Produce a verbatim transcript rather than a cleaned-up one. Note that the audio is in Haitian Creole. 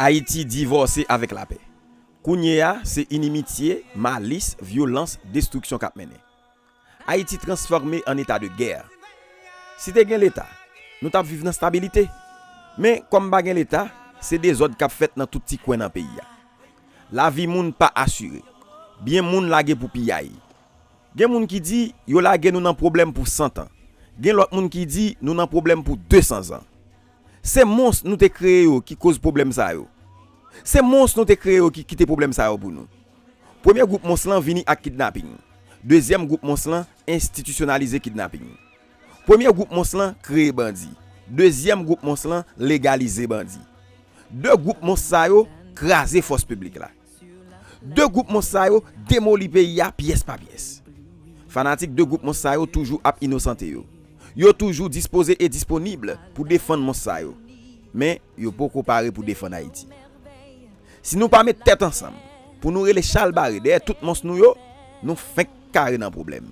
Ayiti divòse avèk lapè. Kounye a, se inimitye, malis, vyolans, destriksyon k ap mennen. Ayiti transfòme an eta de gè. Si te gen Leta, nou t ap viv nan stabilite. Men, kòm pa gen Leta, se dezòd k ap fèt nan tout ti kwen nan peyi a. Lavi moun pa asire. Byen moun lage pou piyay. Gen moun ki di yo lage nou nan pwoblèm pou san tan. Gen lòt moun ki di nou nan pwoblèm pou de san zan. Se mons nou te kreye yo ki koz pwoblèm sa yo. Se mons nou te kreye yo ki kite pwoblèm sa yo pou nou. Premye gwoup mons lan vini ak kidnaping. Dezyèm gwoup mons lan enstitisyonalize kidnaping. Premye gwoup mons lan kreye bandi. Dezyèm gwoup mons lan legalize bandi. De gwoup mons sa yo kraze fòs piblik la. De gwoup mons sa yo demoli peyi a pyès pa pyès. Fanatik de gwoup mons sa yo toujou ap inosante yo. Yo toujou dispoze e disponib pou defann mons sa yo. Men, yo poko pare pou defann Ayiti. Si nou pa met tèt ansanm pou nou rele chalbare dèyè tout mons nou yo, nou fenk kare nan pwoblèm.